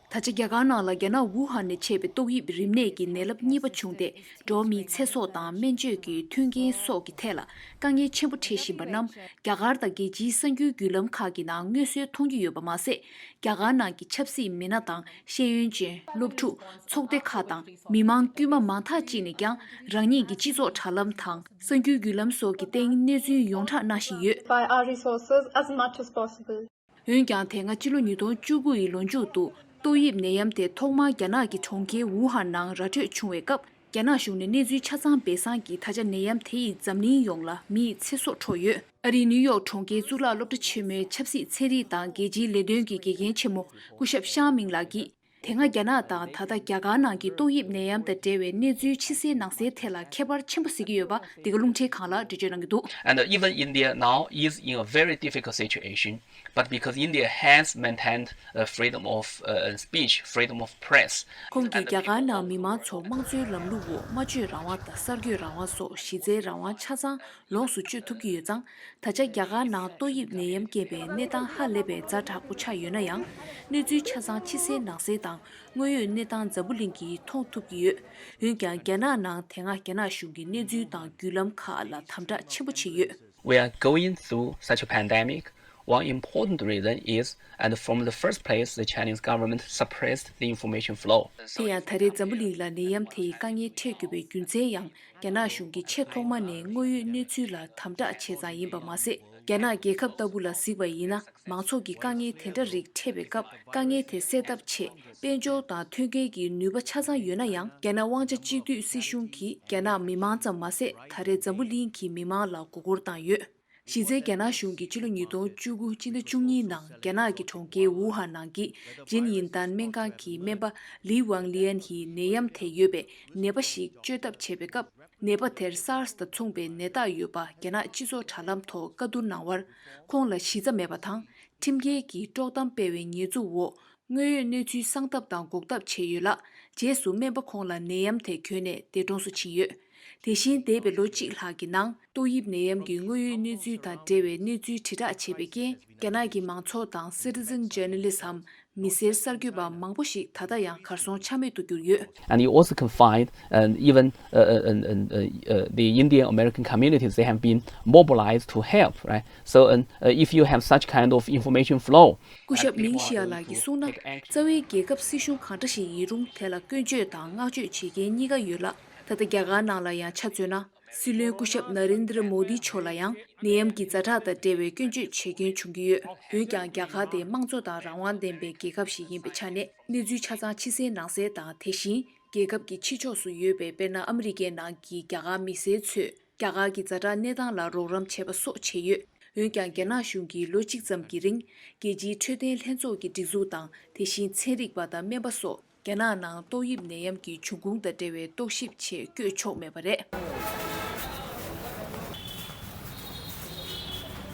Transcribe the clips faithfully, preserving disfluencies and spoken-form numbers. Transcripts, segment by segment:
ད་ཆ་རྒྱ་གར་ནང་ལ་རྒྱ་ནག་ཝུ་ཧན་ནས་མཆེད་པའི་ཏོག་དབྱིབས་རིམས་ནད་ཀྱི་ནད་རླབས་གཉིས་པ་བྱུང་སྟེ། འགྲོ་བ་མིའི་ཚེ་སྲོག་དང་སྨན་བཅོས་ཀྱི་མཐུན་རྐྱེན་སོགས་ཀྱི་ཐད་ལ་དཀའ་ངལ་ཆེན་པོ་འཕྲད་བཞིན་པ་རྣམས། རྒྱ་གར་དང་རྒྱལ་སྤྱིའི་གསར་འགྱུར་བརྒྱུད་ལམ་ཁག་གི་ནང་མངོན་གསལ་མཐོང་རྒྱུ་ཡོད་པ་མ་ཟད། རྒྱ་གར་ནང་གི་ཆབ་སྲིད་མི་སྣ་དང་ཤེས་ཡོན་ཅན། སློབ་ཕྲུག་ཚོགས་སྡེ་ཁག་དང་མི་མང་དཀྱུས་མ་མང་དག་ཅིག་ནས་ཀྱང་རང་ཉིད་ཀྱི་སྤྱི་ཚོགས་དྲ་ལམ་དང་གསར་འགྱུར་བརྒྱུད་ལམ་སོགས་ཀྱི་སྟེང་གནས་ཚུལ་ཡོངས་གྲགས་གནང་བཞིན་ཡོད། By our resources as much as possible. འོན་ཀྱང་། དེ་སྔ་ཕྱི་ལོ་ཉིས་སྟོང་བཅུ་དགུ་ཡི་ལོ་མཇུག་ཏུ་ཏོག་དབྱིབས་ནད་ཡམས་དེ་ཐོག་མར་རྒྱ་ནག་གི་གྲོང་ཁྱེར་ཝུ་ཧན་ནང་ར་འཕྲོད་བྱུང་བའི་སྐབས། རྒྱ་ནག་གཞུང་ནས་གནས་ཚུལ་ཆ་ཚང་སྤེལ་གསང་གིས། ད་ཆ་ནད་ཡམས་དེ་ཡིས་འཛམ་གླིང་ཡོངས་ལ་མིའི་ཚེ་སྲོག་འཕྲོག་ཡོད། ཨ་རིའི་ནིའུ་ཡོག་གྲོང་ཁྱེར་གཙུག་ལག་སློབ་གྲྭ་ཆེན་མོའི་ཆབ་སྲིད་ཚན་རིག་དང་རྒྱལ་སྤྱིའི་ལས་དོན་གྱི་དགེ་རྒན་ཆེན་མོ་སྐུ་ཞབས་ཤང་མིང་ལགས་ཀྱིས། དེ་སྔ་རྒྱ་ནག་དང་ད་ལྟ་རྒྱ་གར་ནང་གི་ཏོག་དབྱིབས་ནད་ཡམས་དང་འབྲེལ་བའི་གནས་ཚུལ་ཕྱི་གསལ་ནང་གསལ་ཐད་ལ་ཁྱད་པར་ཆེན་པོ་གཟིགས་ཀྱི་ཡོད་པ། འདི་ག་རླུང་འཕྲིན་ཁང་ལ་འགྲེལ་བརྗོད་གནང་གི་འདུག། And even India now is in a very difficult situation, but because India has maintained uh, freedom of uh, speech, freedom of press. ཁོང་གིས་རྒྱ་གར་ནང་མི་མང་ཚོ་དམངས་གཙོའི་ལམ་ལུགས་འོག་སྨྲ་བརྗོད་རང་དབང་དང་གསར་འགོད་རང་དབང་སོགས་གཞི་རྩའི་རང་དབང་ཆ་ཚང་ལོངས་སུ་སྤྱོད་ཐུབ་ཀྱི་ཡོད་ཙང་། ད་ཆ་རྒྱ་གར་ནང་ཏོག་དབྱིབས་ནད་ཡམས་རྐྱེན་པས་གནས་སྟངས་ཧ་ལས་པའི་ཛ་དྲག་པོ་ཆགས་ཡོད་ན་ཡང་། གནས་ཚུལ་ཆ་ཚང་ཕྱི་གསལ་ནང་གསལ་དང་དངོས་ཡོད་གནས་སྟངས་འཛམ་བུ་གླིང་གིས་མཐོང་ཐུབ་ཀྱི་ཡོད། འོན་ཀྱང་། རྒྱ་ནག་ནང་དེ་སྔ་རྒྱ་ནག་གཞུང་གིས་གནས་ཚུལ་དང་བརྒྱུད་ལམ་ཁག་ལ་དམ་དྲག་ཆེན་པོ་བྱས་ཡོད། We are going through such a pandemic. One important reason is, and from the first place, the Chinese government suppressed the information flow. དེ་ཡང་། ད་རེས་འཛམ་བུ་གླིང་ལ་ནད་ཡམས་དེ་ཡི་དཀའ་ངལ་འཕྲད་དགོས་པའི་རྒྱུ་མཚན་ཡང་། རྒྱ་ནག་གཞུང་གིས་ཆེས་ཐོག་མ་ནས་དངོས་ཡོད་གནས་ཚུལ་ལ་དམ་དྲག་བྱས་ཙང་ཡིན་པ་མ་ཟད། རྒྱ་ནག་རྒྱལ་ཁབ་ལྟ་བུ་ལ་གཟིགས་པ་ཡིན་ན། མང་ཚོགས་ཀྱི་དཀའ་ངལ་དེ་འདྲ་རིགས་འཕྲད་པའི་སྐབས། དཀའ་ངལ་དེ་སེལ་ཐབས་ཆེད་དཔལ་འབྱོར་དང་མཐུན་རྐྱེན་གྱི་ནུས་པ་ཆ་ཚང་ཡོད་ན་ཡང་། རྒྱ་ནག་དབང་ཆ་གཅིག་སྡུད་སྲིད་གཞུང་གིས་རྒྱ་ནག་མི་མང་ཙམ་མ་ཟད། ད་རེས་འཛམ་བུ་གླིང་གི་མི་མང་ལ་མགོ་སྐོར་བཏང་ཡོད། གཞི་རྩའི་རྒྱ་ནག་གཞུང་གིས་ཕྱི་ལོ་ཉིས་སྟོང་བཅུ་དགུ་སྤྱི་ཟླ་བཅུ་གཉིས་ནང་རྒྱ་ནག་གི་གྲོང་ཁྱེར་ཝུ་ཧན་ནང་གི་ཇིན་ཡིན་ཏན་སྨན་ཁང་གི་སྨན་པ་ལི་ཝང་ལི་ཡན་ཡིས་ནད་ཡམས་དེ་ཡོད་པའི་ནད་པ་ཞིག་བཅོས་ཐབས་བྱེད་པའི་སྐབས། ནད་པ་དེར་སཱར་སི་དང་མཚུངས་པའི་ནད་རྟགས་ཡོད་པ་རྒྱ་ནག་སྤྱི་ཚོགས་དྲ་ལམ་ཐོག་བཀའ་བསྡུར་གནང་བར། ཁོང་ལ་གཞི་རྩ་མེད་པ་དང་། ཁྲིམས་འགལ་གྱིས་དཀྲོག་གཏམ་སྤེལ་བའི་ཉེས་འཛུགས་འོག། དངོས་ཡོད་གནས་ཚུལ་གསང་ཐབས་དང་འགོག་ཐབས་བྱས་ཡོད་ལ། རྗེས་སུ་སྨན་པ་ཁོང་ལ་ནད་ཡམས་དེ་གྱོན་ནས་འདས་གྲོངས་སུ་ཕྱིན་ཡོད། དེ་བཞིན་འདས་པའི་ལོ་གཅིག་ལྷག་གི་ནང་ཏོག་དབྱིབས་ནད་ཡམས་ཀྱི་དངོས་ཡོད་གནས་ཚུལ་དང་འབྲེལ་བའི་གནས་ཚུལ་དྲིལ་བསྒྲགས་བྱས་པའི་རྐྱེན། རྒྱ་ནག་གི་མང་ཚོགས་དང་citizen journalist འམ་མི་སེར་གསར་འགོད་པ་མང་པོ་ཞིག་ད་ལྟ་ཡང་གར་སོང་ཆ་མེད་དུ་གྱུར་ཡོད། And you also can find, and even uh, uh, and, and, uh, uh, the Indian American communities, they have been mobilized to help, right? So, and, uh, if you have such kind of information flow, སྐུ་ཞབས་མིང་ཤི་ཡ་ལགས་ཀྱིས་གསུངས་ན། རྩ་བའི་རྒྱལ་ཁབ་སྲིད་གཞུང་གང་འདྲ་ཞིག་ཡིན་རུང་། དེ་ལ་སྐྱོན་བརྗོད་དང་བསྔགས་བརྗོད་བྱེད་མཁན་གཉིས་ཀ་ཡོད་ལ། ད་ལྟ་རྒྱ་གར་ནང་ལ་ཡང་ཆ་མཚོན་ན། སྲིད་བློན་སྐུ་ཞབས་ན་རེན་དྲ་མོ་དི་མཆོག་ལ་ཡང་ནད་ཡམས་ཀྱི་ཛ་དྲག་དང་འབྲེལ་བའི་སྐྱོན་བརྗོད་བྱེད་མཁན་བྱུང་གི་ཡོད། འོན་ཀྱང་། རྒྱ་གར་དེ་དམངས་གཙོ་དང་རང་དབང་ལྡན་པའི་རྒྱལ་ཁབ་ཞིག་ཡིན་པའི་ཆ་ནས། གནས་ཚུལ་ཆ་ཚང་ཕྱི་གསལ་ནང་གསལ་དང་། དེ་བཞིན་རྒྱལ་ཁབ་ཀྱི་ཕྱི་ཕྱོགས་སུ་ཡོད་པའི། དཔེར་ན། ཨ་མི་རི་ཀའི་ནང་གི་རྒྱ་གར་མི་སེར་ཚོས་རྒྱ་གར་གྱི་ཛ་དྲག་གནས་སྟངས་ལ་རོགས་རམ་བྱས་པ་སོགས་བྱས་ཡོད། འོན་ཀྱང་། རྒྱ་ནག་གཞུང་གིས་ལོ་གཅིག་ཙམ་གྱི་རིང་། རྒྱལ་སྤྱིའི་འཕྲོད་བསྟེན་ལྷན་ཚོགས་ཀྱི་སྒྲིག་འཛུགས་དང་། དེ་བཞིན་ཚན་རིག་པ་དང་སྨན་པ་སོགས། རྒྱ་ནག་ནང་ཏོག་དབྱིབས་ནད་ཡམས་ཀྱི་འབྱུང་ཁུངས་དང་འབྲེལ་བའི་རྟོག་ཞིབ་ཆེད་བསྐྱོད་ཆོག་མེད་པ་རེད།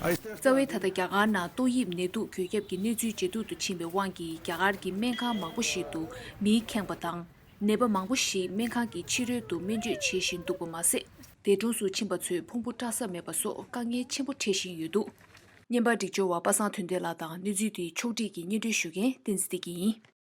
རྩ་བའི་ད་ལྟ་རྒྱ་གར་ནང་ཏོག་དབྱིབས་ནད་དུག་འགོས་ཁྱབ་ཀྱི་གནས་ཚུལ་ཇེ་སྡུག་ཏུ་ཕྱིན་པའི་དབང་གིས། རྒྱ་གར་གྱི་སྨན་ཁང་མང་པོ་ཞིག་ཏུ་མིས་ཁེངས་པ་དང་། ནད་པ་མང་པོ་ཞིག་སྨན་ཁང་གི་ཕྱི་རོལ་དུ་སྨན་བཅོས་བྱེད་བཞིན་འདུག་པ་མ་ཟད། འདས་གྲོངས་སུ་ཕྱིན་པ་ཚོས་ཕུང་པོ་བཀྲ་ས་མེད་པ་སོགས་དཀའ་ངལ་ཆེན་པོ་འཕྲད་བཞིན་ཡོད་འདུག། བརྙན་པར་སྒྲིག་སྦྱོར་བ་པ་སངས་དོན་ལྡན་ལགས་དང་། གནས་ཚུལ་འདི་ཕྱོགས་སྒྲིག་གིས་སྙན་སྒྲོན་ཞུ་མཁན་བསྟན་འཛིན་བདེ་སྐྱིད་ཡིན།